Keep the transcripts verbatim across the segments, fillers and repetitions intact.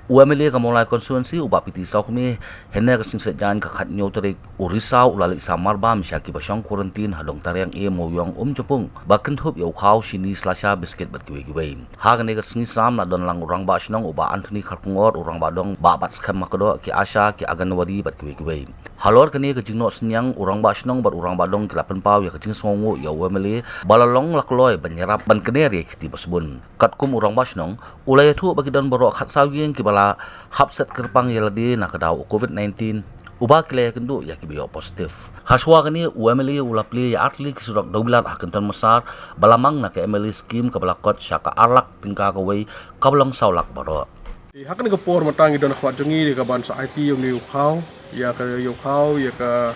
U M L A ka Mawlai constituency u Bah P T Sawkmie, hynne ka sngi Saitjaiñ ka khathynñiew tarik u Risaw u la leit sam marbam sha kiba shong quarantine ha dong tariang A Mawïong Umjapung ba kynthup ïa u khaw, shini, slasha, biskit bad kiwei kiwei. Ha kane ka sngi sam la don lang u Rangbah Shnong u Bah Anthony Kharkongor, u Rangbah Dong Bah Batskhem Makdoh, ki ASHA, ki Anganwadi bad kiwei kiwei. Halor kane ka jingnoh synñiang, u Rangbah Shnong bad u Rangbah Dong ki la pynpaw ïa ka jingsngewnguh ïa u M L A ba la long la kloi ban ïarap ban kner ïa ki kti ba sbun. Katkum u Rangbah Shnong, u la ïathuh ba ki don baroh khatsaw ïing kiba la hap set kyrpang ïa lade na ka daw u Covid nineteen, uba ki la ïakynduh ïa kiba ïoh positive. Hashwa kane, u M L A u la plie ïa artylli ki surok dewbilat ha Kynton Massar ba la mang na ka M L A scheme kaba la kot sha ka ar lak tyngka kawei, kaba long saw lak baroh. Ha kane ka por mynta ngi don ha khmat jong ngi ïa ka ban sa aiti ïa une u khaw, ïa ka, ïa u khaw, ïa ka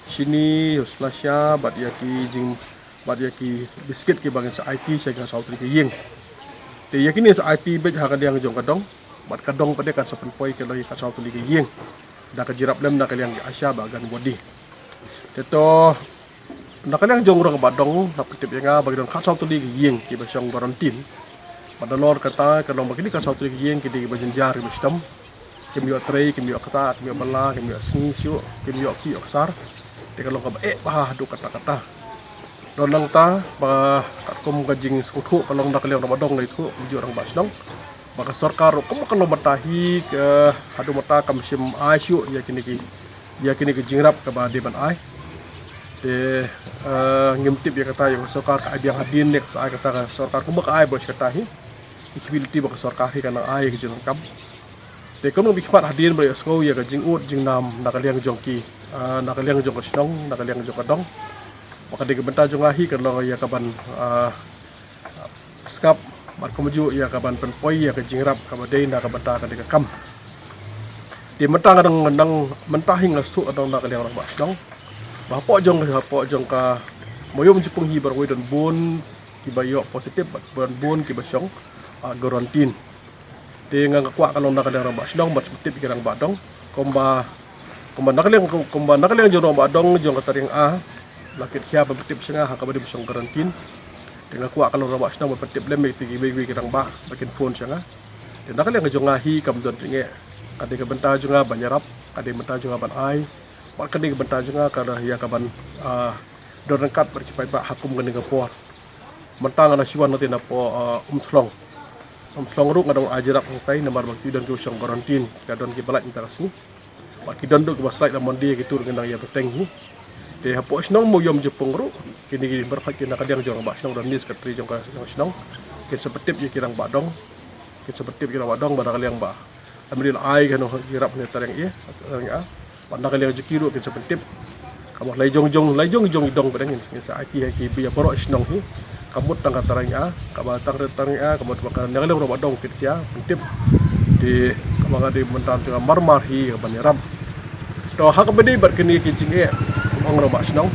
shini, ïa u slasha, bad ïa ki jing, bad ïa ki biskit kiba ngin sa aiti sha ki khatsaw tylli ki ïing. Te ïa kine sa aiti beit ha ka liang jong ka dong, bad ka dong pat de kan sa pynpoi ka long ïa ki khatsaw tylli ki ïing da ka jingïarap lem na ka liang ki ASHA bad Anganwadi. Te to, na ka liang jong u Rangbah Dong, la pyntip ïa nga ba ki don khatsaw tylli ki ïing kiba shong quarantine. Bad nalor kata ka long ba kine khatsaw tylli ki ïing ki dei kiba jynjar kiba shitom. Kim ïoh trei, kim ïoh ktah, kim ïoh bylla, kim ïoh sngi shuh, kim ïoh khih ïoh ksar. Te ka long kaba eh bha haduh katta katta. Don nangta ba katkum ka jingsngewthuh ka long na ka liang u Rangbah Dong la ïathuh kumjuh u Rangbah Shnong, ba ka sorkar ruh kumba ka long mynta hi, ka haduh mynta kam shym ai shuh ïa kine ki, ïa kine ki jingïarap kaba dei ban ai. Te, eh, ngim tip ïa kata, ïa ka sorkar ka ai biang hadien ne ka sa ai kata, ka sorkar kumba ka ai bad kata hi. Ki khmih lynti ba ka sorkar hi kan nang ai ïa ka jingdonkam. Te kumno ba ki khmat hadien ba ïohsngew ïa ka jingud jingnam na ka liang jong ki, ah, na ka liang jong ka shnong, na ka liang jong ka dong, ba ka dei ka bynta jong nga hi ka long ïa ka ban, ah, sngap bad kumjuh ïa ka ban pynpoi ïa ka jingïarap kaba dei na ka bynta ka dei ka kam. Te mynta nga dang, dang mynta hi nga sngewthuh ka dang na ka liang u Rangbah Shnong ba hapoh jong, hapoh jong ka Mawïong Umjapung hi baroh kawei don bun kiba ïoh positive bad don bun kiba shong, ah, quarantine. Te nga kwah ka long na ka liang u Rangbah Shnong bad sngewtip ïa ki Rangbah Dong. Kumba, kumba na ka liang, kumba na ka liang jong u Rangbah Dong jong ka tariang A la kit khia ban pyntip sha nga ha kaba dei ba shong quarantine. Te nga kwah ka long u Rangbah Shnong ban pyntip lem ïa kiwei kiwei ki rangbah ba kin phone sha nga. Te na ka liang jong nga hi kam don jingeh, ka dei ka bynta jong nga ban ïarap, ka dei ka bynta jong nga ban ai, bad ka dei ka bynta jong nga ka dei ïa ka ban, ah, don ryngkat bad ki paidbah ha kum kane ka por. Mynta nga la shu wan na te na poh, ah, Umthlong. Umthlong ruh nga dang ai jingïarap hangtai namar ba ki don kiba shong quarantine, ki don kiba lait mynta ka sngi. Bad ki don ruh kiba slait la Monday, kito ruh ki nang ïa bteng hi. Te hapoh shnong Mawïong Umjapung ruh, kine ki baroh ki na ka liang jong u Rangbah Shnong, don ne secretary jong ka, jong ka shnong, kin sa pyntip ïa ki Rangbah Dong, kin sa pyntip ïa ki Rangbah Dong ba na ka liang ba la mynta la ai ka nong jingïarap ne tariang A, tariang A. Bad na ka liang jong ki ruh kin sa pyntip. Ka mut lai jong jong, lai jong jong i dong ba dang ngin, ngin sa aiti ha kiba ïa baroh shnong hi. Ka mut tang ka tariang A, kaba tang ka tariang A, ka mut ba ka na ka liang u Rangbah Dong kit khia pyntip. Te kaba nga dei mynta jong nga marmar hi ka ban ïarap. To ha kaba dei bad kine ki jingeh, ong u Rangbah Shnong,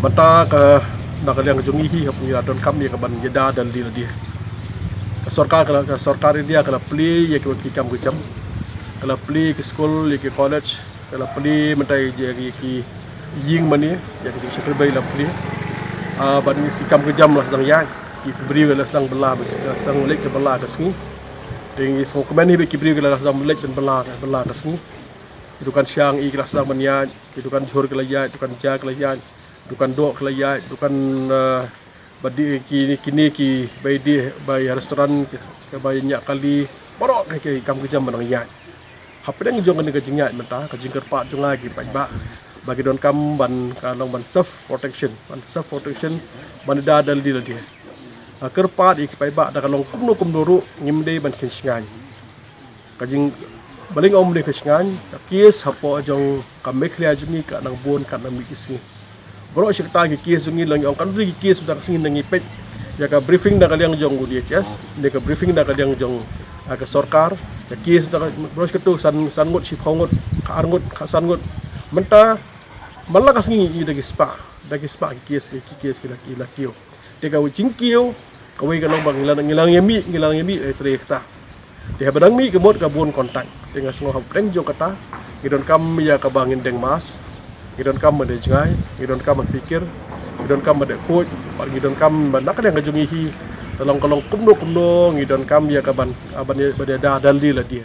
mynta ka na ka liang jong ngi hi hap ngi la donkam ïa ka ban ïada da lade lade. Ka sorkar, ka la, ka sorkar India ka la plie ïa ki, ki kam ki jam. Ka la plie ki skul, ïa ki college, ka la plie mynta ïa ki, ki ïing mane, ïa ki jingshakri bad la plie. Ah, bad ngi ki kam ki jam la sdang ïaid, ki briew la sdang bylla, la sdang leit ka bylla ka sngi. Te ngi sngewkmen hi ba ki briew la sdang leit ban bylla, bylla ka sngi. Ki dukan shang i ki la sdang ban ïaid, ki dukan jhur ki la ïaid, dukan ja ki la ïaid, dukan doh ki la ïaid, dukan, eh, ba dei ki, kine ki, ba dei, ba ïa restaurant, ki, ba ïa ñiah kali, baroh ki, ki kam ki jam ba dang ïaid. Hapdeng jong kane ka jingïaid mynta, ka jingkyrpad jong nga ki paidbah ba ki donkam ban, ka long ban self protection, ban self protection, ban da da lade lade. Nga kyrpad ïa ki paidbah da ka long kumno kumno ruh ngim dei ban kheiñ shngaiñ. Ka jing, balei nga ong ym dei kheiñ shngaiñ, ka case hapoh jong ka Meghalaya jong ngi ka nang bun, ka nang mih ki sngi. Baroh shi katta ki case jong ngi la ngi ong kan dei ki case mynta ka sngi, nang ngi peit ïa ka briefing na ka liang jong u D H S ne ka briefing na ka liang jong, ah, ka sorkar. Ka case mynta ka baroh shi katta san, san ngut, shiphew ngut, ka ar ngut, ka san ngut. Mynta man la ka sngi ngi da ki spah, da ki spah ki case, ki, ki case ki la, ki la kiew. Te ka jingkiew kawei ka long ba ngi la, ngi la ngi mih, ngi la ngi mih, eh, trei kata. Te haba dang mih ka mut ka bun contact. Te nga sngew hapdeng jong kata ngi donkam ïa kaba ngin deng mask, ngi donkam ban deng jngai, ngi donkam ban pyrkhat, ngi donkam ban deng khuid, bad ngi donkam ban na ka liang ka jong ngi hi, Te long ka long kumno kumno ngi donkam ïa ka ban, ah, ban ïa, ban ïada da lade lade.